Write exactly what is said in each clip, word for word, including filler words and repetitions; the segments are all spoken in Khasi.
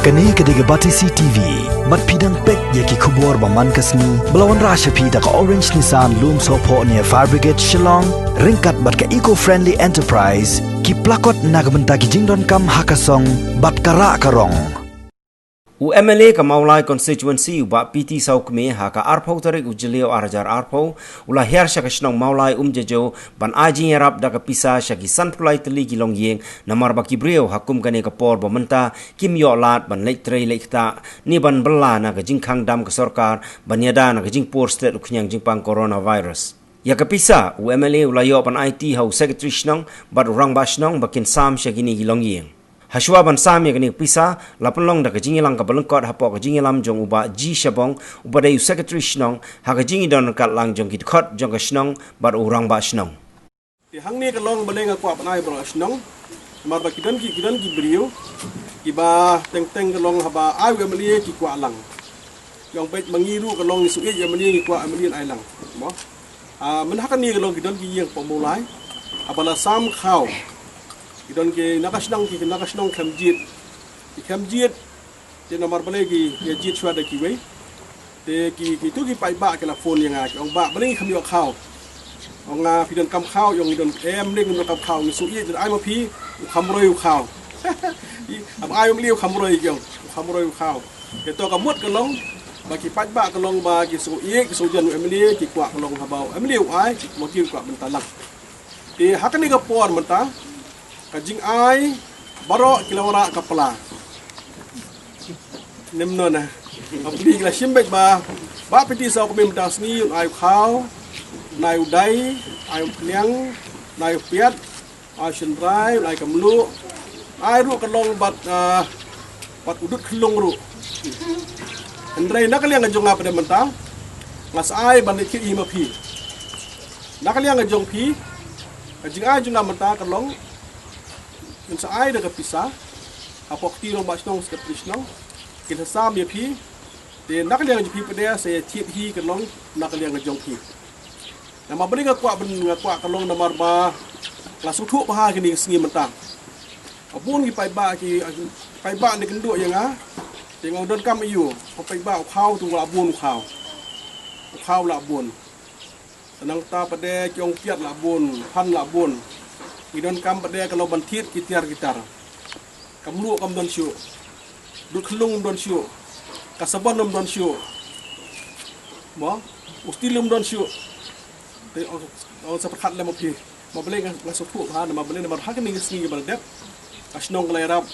Kane ka dei ka Batesi T V. Bad phi dang peit ïa ki khubor ba man ka sngi ba la wanrah sha phi da ka Orange Nissan Lumsohphoh near Fire Brigade Shillong, ryngkat bad ka Eco Friendly Enterprise, ki plakot na ka bynta ki jingdonkam ha ka song bad ka rah ka rong. U M L A ka Mawlai Constituency, u Bah P T Sawkmie, ha ka arphew tarik u Jylliew ar hajar arphew, u la hiar sha ka shnong Mawlai Umjajew ban ai jingïarap da ka pisa sha ki sanphew lai tylli ki longïing, namar ba ki briew ha kum kane ka por ba mynta kim ïoh lad ban leit trei leit ktah ne ban bylla na ka jingkhang dam ka sorkar ban ïada na ka jingpur stet u khñiang jingpang coronavirus. Ïa ka pisa u M L A u la ïoh ban aiti ha u Secretary Shnong bad u Rangbah Shnong ba kin sam sha kine ki longïing. Hashwa ban sam ïa kane ka pisa, la pynlong da ka jingïalang kaba lyngkot hapoh ka jingïalam jong u Bah G Shabong, uba dei u Secretary Shnong, ha ka jingïadon ryngkat lang jong ki dkhot jong ka shnong bad u Rangbah Shnong. Te hangne ka long balei nga kwah ban ai baroh shnong. Namar ba ki don ki, ki don ki briew kiba teng teng ka long haba ai u M L A ki kwah lang. Ki ong beit ma ngi ruh ka long ngi shu ïeit u M L A, ngi kwah u M L A un ai lang. Mo. Ah, mynta ha kane ka long ki don ki ïing hapoh Mawlai. Haba la sam khaw, ki don ki na ka shnong, ki na ka shnong khlem jied. Ki khlem jied. Te namar balei ki ïa jied shuwa da kiwei. Te ki, kitu ki paidbah ki la phone ïa nga, ki ong, "Bah, balei ngi khlem ïoh khaw?" Ong nga, "Phi donkam khaw?" Ong, "Ngi don, em, ngi donkam khaw, ngi shu ïeit, ai ma phi u kham roi u khaw." Haba ai ma phi u kham roi, ki ong, "U kham roi u khaw." Te to ka mut ka long ba ki paidbah ka long ba ki shu ïeit, ki shu jan u M L A, ki kwah ka long haba u M L A u ai, ki kwah, ki kwah bynta lang. Te ha kane ka por mynta, ka jingai baroh ki la wanrah ka pla. Nym no na. Ka pli ki la shim beit ba, Bah P T Sawkmie mynta sngi un ai u khaw, un ai u dai, ai u khñiang, un ai u piat, ai u shynrai, un ai ka mluh, ai ruh ka long bad, ah, bad u dud khyllung ruh. Hynrei na ka liang ka jong nga pat mynta, nga sa ai ban leit thied hi ma phi. Na ka liang ka jong phi, ka jingai jong nga mynta ka long, kin sa ai da ka pisa hapoh kti rangbah shnong, secretary shnong, kin sa sam ïa phi. Te na ka liang ka jong phi pat sa ïa thied hi ka long na ka liang ka jong phi. Namar balei nga kwah ban, nga kwah ka long namar ba nga sngewthuh bha kine ki sngi mynta. Bun ki paidbah, ki paidbah ne kynduh ïa nga. Te nga donkam ïa u paidbah u khaw, tu la bun u khaw. U khaw la bun. Nangta pat de ki ong piat la bun, phan la bun. Ngi donkam pat de ka long ban thied ki tiar ki tar. Ka mluh kam don shuh. Dud khyllung kam don shuh. Ka sabon kam don shuh. Mo, u stil kam don shuh. Te ong, ong sa pyrkhat lem ma phi. Ma balei nga, nga sngewthuh bha, ma balei namar ha kine ki sngi kiba la dep. Ka shnong ka la ïarap.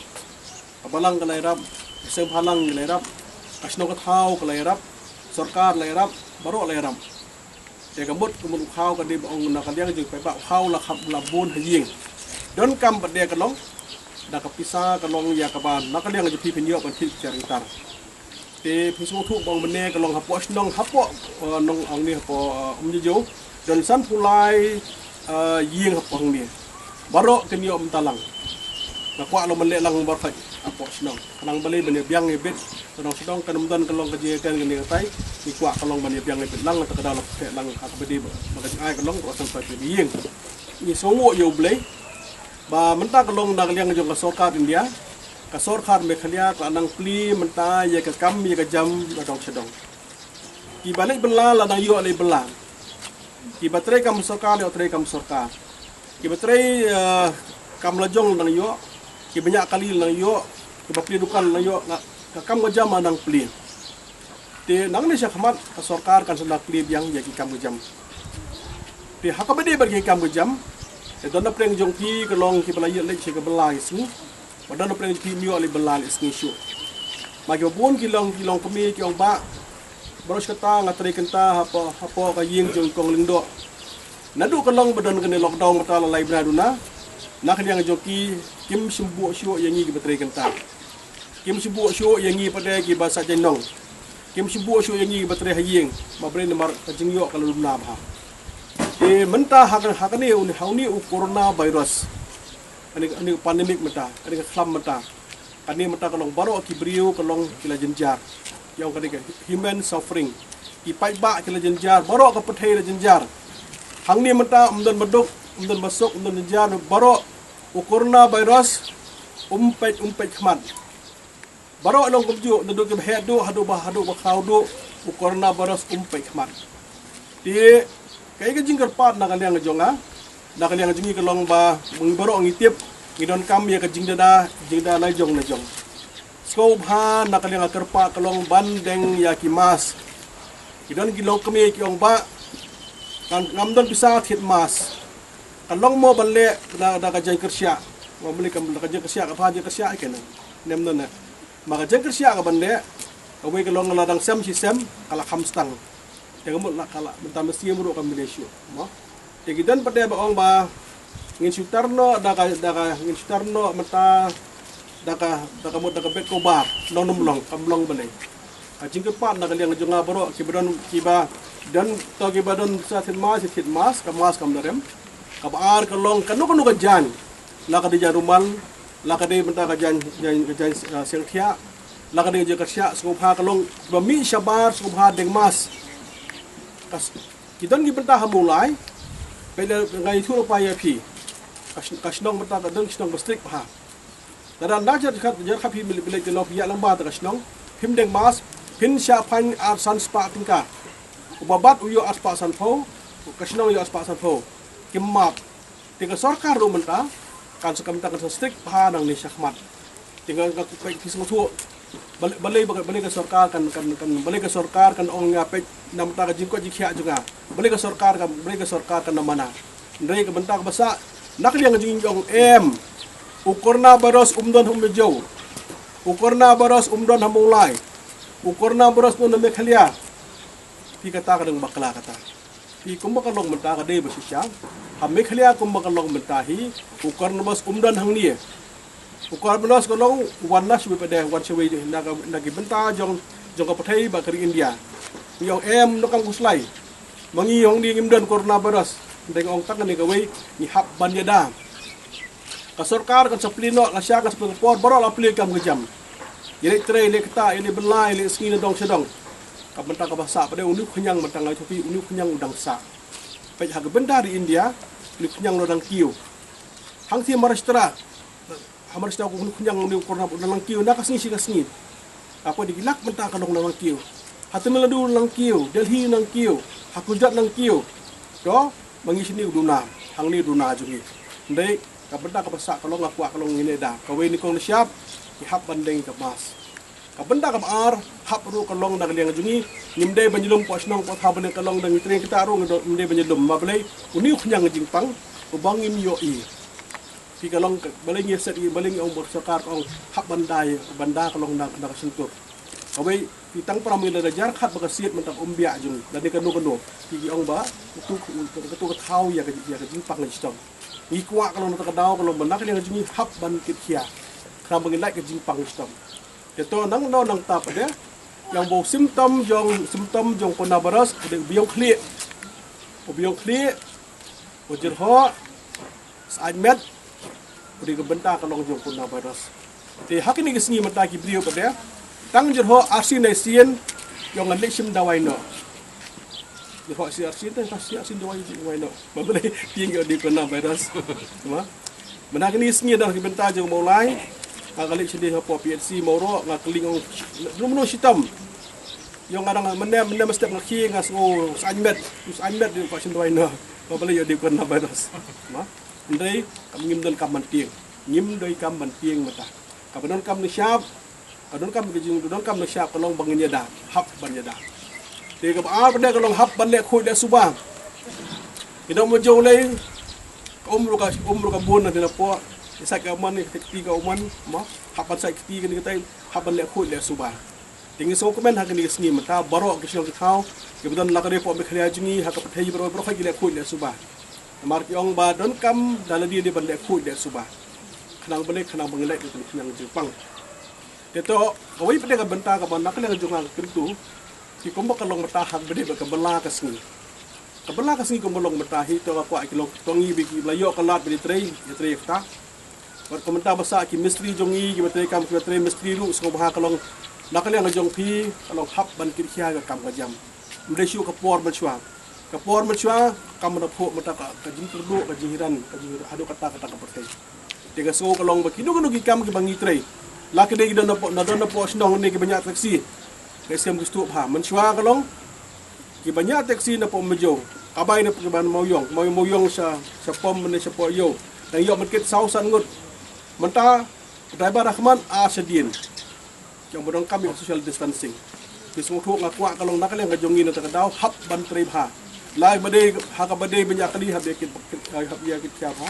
Ka balang ka la ïarap. Ka seng bhalang ka la ïarap. Ka shnong ka thaw ka la ïarap. Sorkar la ïarap. Baroh la ïarap. Te ka mut, ka mut u khaw ka dei ba ong na ka liang jong paidbah u khaw la kham la bun ha ïing. Donkam pat de ka long, da ka pisa ka long ïa kaba na ka liang jong phi phin ïoh ban thied tiar ki tar. Te phin sngewthuh ba ong mynne ka long hapoh shnong hapoh, eh, nong ong ni hapoh, eh, Umjajew. Don sanphew lai, eh, ïing hapoh hangne. Baroh kin ïoh mynta lang. Nga kwah long ban leh lang baroh hapoh shnong. Khnang balei ban ïa biang ïa bit. Ka nong shnong kan ym don ka long ka jingïakren kane katai. Ngi kwah ka long ban ïa biang ïa bit lang, kata ka daw la pyntheh lang ha kaba dei ba ka jingai ka long baroh sanphew lai ïing. Ngi sngewnguh ïa U Blei ba mynta ka long na ka liang jong ka sorkar India, ka sorkar Meghalaya ka la nang plie mynta ïa ka kam ïa ka jam na dong sha dong. Kiba leit bylla la nang ïoh leit bylla. Kiba trei kam sorkar la ïoh trei kam sorkar. Kiba trei, eh, kam lajong la nang ïoh. Kiba ñiah kali la nang ïoh. Kiba plie dukan la nang ïoh. Nga, ka kam ka jam la nang plie. Te nangne sha khmat ka sorkar kan sa nang plie biang ïa ki kam ka jam. Te ha kaba dei bad ki kam ka jam, te don na pdeng jong phi ka long kiba la ïoh leit sha ka bylla ki sngi. Ba don na pdeng jong phi ym ïoh leit bylla ki sngi shuh. Ma kiba bun ki long, ki long kmie ki ong, Bah, baroh shi katta nga trei kynta hapoh, hapoh ka ïing jong i Kong Lyngdoh. Naduh ka long ba don kane lockdown mynta la lai bnai duna, na ka liang jong ki kim shym buh shuh ïa ngi kiba trei kynta. Kim shym buh shuh ïa ngi pat de kiba sah jaiñnong. Kim shym buh shuh ïa ngi kiba trei ha ïing. Ma balei namar ka jingïoh ka la duna bha. Te mynta ha ka, ha kane une, ha une u corona virus. Kane, kane ka pandemic mynta, kane ka khlam mynta. Kane mynta ka long baroh ki briew ka long ki la jynjar. Ïa kane ka human suffering. Ki paidbah ki la jynjar, baroh ka pyrthei la jynjar. Hangne mynta ym don ba duk, ym don ba suk, ym don jynjar, baroh u corona virus um peit, um peit khmat. Baroh long kumjuh, naduh kiba heh duh haduh ba, haduh ba khraw duh, u coronavirus um peit khmat. Te kaei ka jingkyrpad na ka liang jong nga, na ka liang jong ngi ka long ba ngi baroh ngi tip, ngi donkam ïa ka jingdada, jingdada la jong la jong. Sngewbha na ka liang ka kyrpad ka long ban deng ïa ki mask. Ki don ki longkmie ki ong ba kan ngam don pisa thied mask. Ka long mo ban leh da, da ka jingkyrshiah. Mo ban leh ka, da ka jingkyrshiah, ka bha jingkyrshiah ïa kane. Nem don ne. Ma ka jingkyrshiah ka ban leh, kawei ka long la dang sem shi sem, ka la kham stang. Te ka mut la ka la mynta mynsiem ruh ka mih shuh, mo. Te ki don pat de ba ong ba ngin shu tar noh da ka, da ka, ngin shu tar noh mynta da ka, da ka mut da ka bed kawbar, long nym long, kam long balei. Ka jingkyrpad na ka liang jong nga baroh, kiba don, kiba don, to kiba don sa thied mask, thied mask, ka mask kam da rem. Kaba ar ka long kano kano ka jaiñ, la ka dei jaiñ rumal, la ka dei mynta ka jaiñ, jaiñ, ka jaiñ, uh, siangthiah, la ka dei jaiñ kyrshiah, sngewbha ka long ba mih shabar, sngewbha deng mask. Ka s-, ki don ki bynta ha Mawlai, peit la nga ïathuh lypa ïa phi. Ka sh-, ka shnong bynta ka don shnong ba strict bha. Lada na jar khat, jar khat phi mih leit, leit, leit, ïa lang ba ta ka shnong, phim deng mask, phin shah fine ar san spah tyngka. Uba bat u ïoh ar spah sanphew, ka shnong ïoh ar spah sanphew. Kim map. Te ka sorkar ruh mynta kan sa, ka mynta kan sa strict bha nangne shakhmat. Te nga, nga peit phi sngewthuh. Bal-, balei, balei, balei ka sorkar kan, kan, kan, balei ka sorkar kan ong ïa peit na bynta ka jingkoit jingkhiah jong nga. Balei ka sorkar kan, balei ka sorkar kan da mana. Hynrei ka bynta kaba sah, na ka liang jong ngi ong em. U coronavirus um don ha Umjiew. U coronavirus um don ha Mawlai. U coronavirus um don ha Meghalaya. Phi kata ka dang bakla kata. Phi kumba ka long mynta ka dei ba shisha. Ha Meghalaya kumba ka long mynta hi, u coronavirus um don hangne. U coronavirus ka long u wan na shawei pat de, wan shawei na ka, na ki bynta jong, jong ka pyrthei bad ka ri India. Ngi ong em, no kam khuslai. Ma ngi ong ngi ngim don coronavirus. Dei nga ong tang kane kawei, ngi hap ban ïada. Ka sorkar kan sa plie noh, lashai kan sa plie ka por, baroh la plie kam ka jam. Ïaleh trei, ïaleh ktah, ïaleh bylla, ïaleh sngi na dong sha dong. Ka bynta kaba sah pat de une u khñiang mynta nga ïathuh phi, une u khñiang u dang sah. Peit ha ka bynta ri India, une u khñiang u dang kiew. Hangtei Maharashtra, ha Maharashtra une u khñiang une u corona u dang kiew na ka sngi shi ka sngi. Hapoh ki lak bynta ka long u dang kiew. Ha Tamil Nadu u dang kiew, Delhi u dang kiew, ha Gujarat u dang kiew. To, ma ngi shane u duna, hangne u duna jong ngi. Hynrei ka bynta kaba sah ka long, nga kwah ka long ngin ïada. Kawei nyngkong na shyiap, ngi hap ban deng ka mask. Ka bynta kaba ar, hap ruh ka long na ka liang jong ngi, ngim dei ban ïalum poh shnong poh thaw, ban dei ka long da ngi trei kita ruh ngim dei ban ïalum. Ma balei, une u khñiang jingpang uba ngim ïohi. Phi, ka long ka, balei ngi set, balei ngi ong ba sorkar ka ong hap ban da, ban da ka long na, na ka shyntur. Kawei, phi, tang para mynta da jar khat ba ka siat mynta ka umbiah jong ngi, lane kano kano. Phi, ki ong ba utu, utu ka thaw ïa ka, ïa ka jingpang ka shitom. Ngi kwah ka long na kata ka daw ka long ba na ka liang jong ngi hap ban kit khia. Khnang ba ngin lait ka jingpang ka shitom. Te to nangno nangta pat de, ïa u symptom jong, symptom jong coronavirus, u dei u biang khlieh. U biang khlieh, u jyrhoh, syaid met, u dei ka bynta ka long jong coronavirus. Te ha kine ki sngi mynta ki briew pat de, tang jyrhoh arsien arsien, ïa nga leit shim dawai noh. Jyrhoh arsien arsien te, arsien arsien dawai, dawai noh. Ba balei, tieng ïa u dei coronavirus. Ma? Mynta kine ki sngi da ki bynta jong Mawlai, nga ka leit shane hapoh P H C Mawroh, nga kylli ong, ruh mano shitom. Ïa nga dang mynne, mynne mynstep nga khie nga sngew syaid met, syaid met dei kwah shim dawai noh. Ba balei ïa u dei coronavirus. Ma? Hynrei, kam, ngim donkam ban tieng. Ngim donkam ban tieng mynta. Kaba donkam na shyiap, ka donkam ka jing, donkam na shyiap ka long ba ngin ïada, hap ban ïada. Te kaba ar pat de ka long hap ban leh khuid leh suba. Ki dang mo jong lei, ka um ruh ka, um ruh ka bun na dina poh, i sait ka um man, i kti ka um man, mo, hap ban sait kti kane katai, hap ban leh khuid leh suba. Te ngi sngewkmen ha kine ki sngi mynta, baroh ki shnong ki thaw, kiba don la ka dei poh Meghalaya jong ngi, ha ka pyrthei baroh, baroh ki leh khuid leh suba. Namar ki ong ba donkam da lade lade ban leh khuid leh suba. Khnang balei, khnang ba ngin lait da kane ka khñiang jingpang. Te to, kawei pat de ka bynta kaba na ka liang jong nga ka kyntu. Ki kumba ka long mynta ha kaba dei bad ka bylla ka sngi. Ka bylla ka sngi kumba long mynta hi to nga kwah ki long to ngi ba ki la ïoh ka lad ban ïa trei, ïa trei ïa kata. Bad ka mynta ba sah ki mistri jong ngi kiba trei kam kiba trei mistri ruh sngewbha ka long na ka liang jong phi ka long hap ban kit khia ka kam ka jam. Ym dei shuh ka por mynshuwa. Ka por mynshuwa kam mynta phuh mynta ka, ka jingkyrduh ka jinghiran ka jing haduh katta katta ka pyrthei. Te ka sngew ka long ba kino kino ki kam kiba ngi trei. La ka dei ki don na pdeng, na don na pdeng shnong ne ki ba ñiah taxi. Ka skem ki stu bha. Mynshuwa ka long ki ba ñiah taxi na pdeng Majew. Ka bai na pdeng ban Mawiong, Mawiong, Mawiong sha, sha pom ne sha pdeng ïew. Dang ïoh mynta saw san ngut. Mynta driver da khmat ar shadien. Jong ba donkam ïa social distancing. Ki sngewthuh nga kwah ka long na ka liang ka jong ngi na ta ka daw hap ban trei bha. La ba dei ha ka ba dei ba ñiah kali hap ïa kit, kit, hap ïa kit khia bha.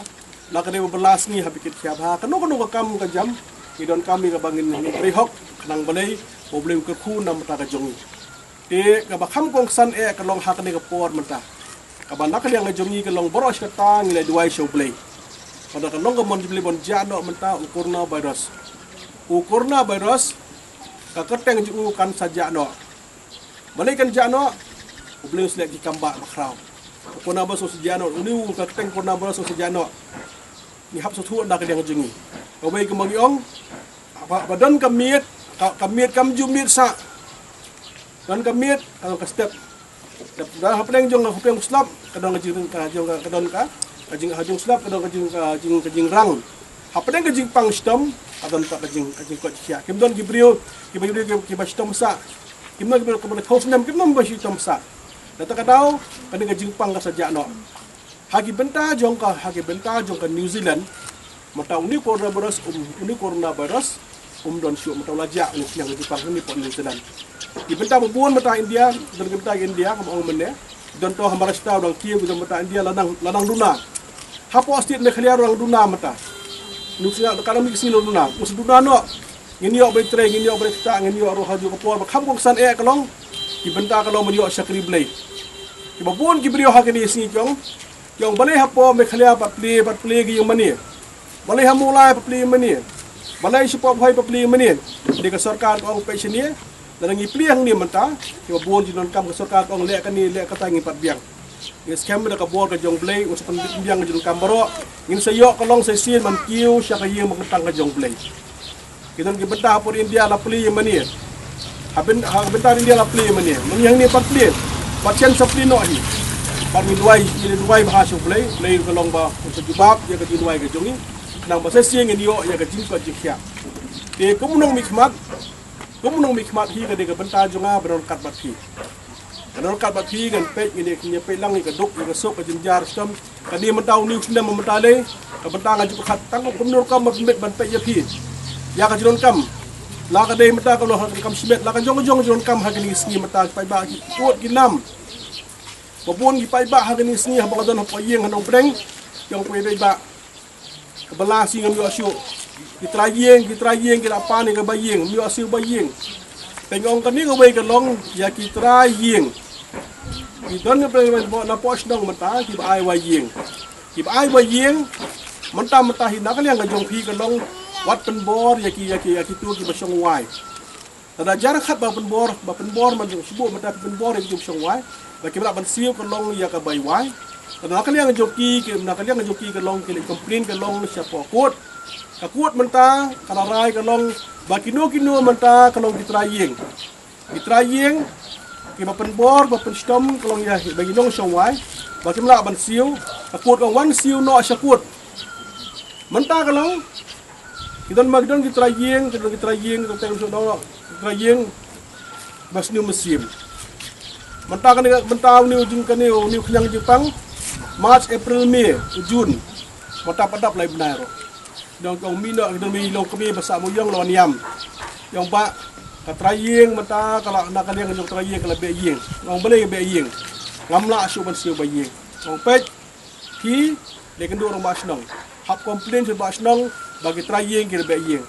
La ka dei ba bylla sngi hap ïa kit khia bha. Kano kano ka kam ka jam. Ki donkam ïa ka ba ngin, ngin trei hok. Khnang balei ba U Blei u kyrkhu na bynta ka jong ngi. Te ka ba kham kongsan eh ka long ha kane ka por mynta. Ka ba na ka liang ka jong ngi ka long baroh shi katta ngi la duwai sha U Blei. Ka da ka long ka mon U Blei ban jah noh mynta u coronavirus. U coronavirus ka kyrteng jong u kan sa jah noh. Balei kan jah noh? U Blei u sleh ki kam ba bakhraw. U coronavirus u sa jah noh, une u ka kyrteng coronavirus u sa jah noh. Ngi hap sngewthuh na ka liang jong ngi. Kawei ka ma ngi ong, ba, ba don ka miet, ka, ka miet kam ju miet sah. Don ka miet, ka don ka step. Step da hapdeng jong ka hapdeng slap, ka don ka jing ka jong ka, ka don ka, ka jing ha jong slap, ka don ka jing ka jing ka jingrang. Hapdeng ka jingpang shitom, ka don ka jing ka jingkoit jingkhiah. Kim don ki briew, ki ba ki briew ki, ki ba shitom sah. Kim don ki briew ki ba khong snem, kim don ba shitom sah. Da ta ka daw, ka dei ka jingpang ka sa jah noh. Ha ki bynta jong ka, ha ki bynta jong ka New Zealand, mynta une u coronavirus, um, une u coronavirus, um don shuh mynta u la jah, une u sniang u jingpang une pdeng New Zealand. Ki bynta ba bun mynta India, don ki bynta India, ka ba ong mynne, don to ha Maharashtra u dang kiew, ki don bynta India, la nang, la nang duna. Hapoh state Meghalaya u dang duna mynta. Une u sniang, ka dang mih ka sngi la duna, u sa duna noh. Ngin ïoh ba trei, ngin ïoh ba ktah, ngin ïoh ruh ha ju ka por, ba kham kongsan eh ka long. Ki bynta ka long ban ïoh shakri Blei. Ki ba bun ki briew ha kine ki sngi ki ong, ki ong balei hapoh Meghalaya pat plie, pat plie ki ïing mane. Balei ha Mawlai pat plie ïing mane. Balei shapoh Bhoi pat plie ïing mane. Dei ka sorkar ka ong peit shane. Lada ngi plie hangne mynta, ki ba bun jingdonkam ka sorkar ka ong leh kane, leh kata ngin pat biang. Ngi skhem da ka bor ka jong Blei, un sa pynbiang ka jingdonkam baroh. Ngin sa ïoh ka long sa shisien ban kiew sha ka ïing ba kyntang ka jong Blei. Ki don ki bynta hapoh India la plie ïing mane. Ha byn, ha bynta India la plie ïing mane. Ma ngi hangne pat plie. Pat shen sa plie noh hi. Bad ngi duwai, ngi duwai bha sha Blei, Blei ka long ba un sa jubab ïa ka jingduwai ka jong ngi. Khnang ba sa shisien ngin ïoh ïa ka jingkoit jingkhiah. Te kum u nongmihkhmat, kum u nongmihkhmat hi ka dei ka bynta jong nga ban ryngkat bad phi. Ka dei ryngkat bad phi ngan peit, ngan ïa peit lang ïa ka duk, ïa ka suk, ka jynjar shitom. Kane mynta une u snem mynta lei, ka bynta nga ju pyrkhat tang kumno rukom ban pynbeit ban peit ïa phi. Ïa ka jingdonkam. La ka dei mynta ka long ha ka kam shimet, la ka jong ka jong jingdonkam ha kine ki sngi mynta, paidbah ki kut ki nam. Ba bun ki paidbah ha kine ki sngi haba nga don hapoh ïing ha Nongpdeng. Ki ong paidbah. Ka bylla sngi ngam ïoh shuh. Ki trai ïing, ki trai ïing, ki la pan ïa ka bai ïing, ngam ïoh siew bai ïing. Te nga ong kane kawei ka long ïa ki trai ïing. Ki don na pdeng na pdeng shnong mynta, ki ba ai wai ïing. Ki ba ai wai ïing, mynta mynta hi na ka liang ka jong phi ka long wat pynbor ïa ki, ïa ki, ïa kitu ki ba shong wai. Lada jar khat ba pynbor, ba pynbor man jong shu mynta pynbor ïa ki jong shong wai. Ba kim lah ban siew ka long ïa ka bai wai. Lada na ka liang jong ki, ki na ka liang jong ki ka long ki leh complain ka long shapoh court. Ka court mynta, ka la rai ka long, ba kino kino mynta ka long ki trai ïing. Ki trai ïing, ki ba pynbor, ba pynshitom, ka long ïa, ba ki nongshong wai. Ba kim lah ban siew, ka court ka wan siew noh sha court. Mynta ka long, ki don ma ki don ki trai ïing, ki don ki trai ïing, ki don ki trai ïing, ba sniew mynsiem. Mynta kane, mynta une u jing kane, une u khñiang jingpang, March, April, May, June. Mynta pat dap lai bnai ruh. Dang kong mih noh, ki don mih long kmie ba sah Mawiong la wan ïam. Ong ba, ka trai ïing mynta, ka la na ka liang jong trai ïing, ka la beh ïing. Ong balei beh ïing. Ngam lah shuh ban siew bai ïing. Ong peit, Phi, leh kynduh rangbah shnong. Hap complain sha rangbah shnong, ba ki trai ïing ki la beh ïing.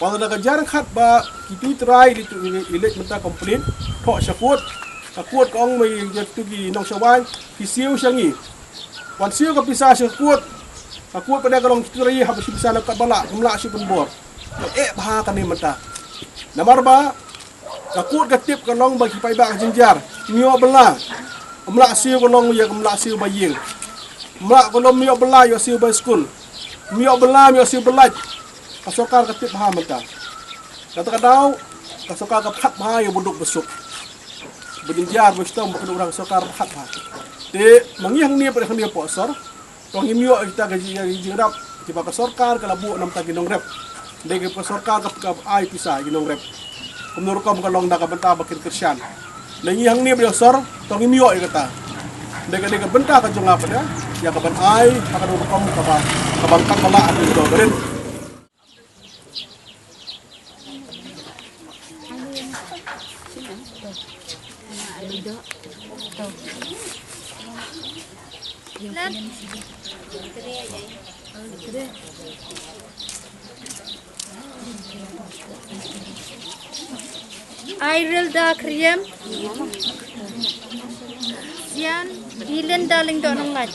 Wat la ka jar khat ba, kitu trai li tu i leh mynta complain, thoh sha court. Ka court ka ong ma ïa kitu ki nongshong wai, phi siew sha ngi. Wan siew ka pisa sha court. Ka court pat ka long kitu trai hap siew pisa na kat ba lah, kam lah shu pynbor. Ka eh bha kane mynta. Namar ba, ka court ka tip ka long ba ki paidbah ka jynjar. Ym ïoh bylla. Ym lah siew ka long ïa ka ym lah siew bai ïing. Ym lah ka long ym ïoh bylla ïoh siew bai skul. Ym ïoh bylla ym ïoh siew ba lait. Ka sorkar ka tip bha mynta. Kata ka daw, ka sorkar ka pyrkhat bha ïa ba duk ba suk. Ba jynjar ba shitom ba kynduh rang sorkar pyrkhat bha. Te ma ngi hangne pat hangne hapoh sor. To ngim ïoh kita ka jing, jing, jingrap kiba ka sorkar ka la buh na bynta ki nongrep. Dei ka sorkar ka, ka ai pisa ïa ki nongrep. Kumno rukom ka long da ka bynta ba kin kyrshan. Lei ngi hangne ba ïohsor, to ngim ïoh ïa kata. Dei ka, dei ka bynta ka jong nga pat ïa, ïa ka ban ai ha ka rukom kaba, ka ban kak ba lah ha ki dong barit. Airel da Kriem. Sian Bilen da Lingdo Nonglait.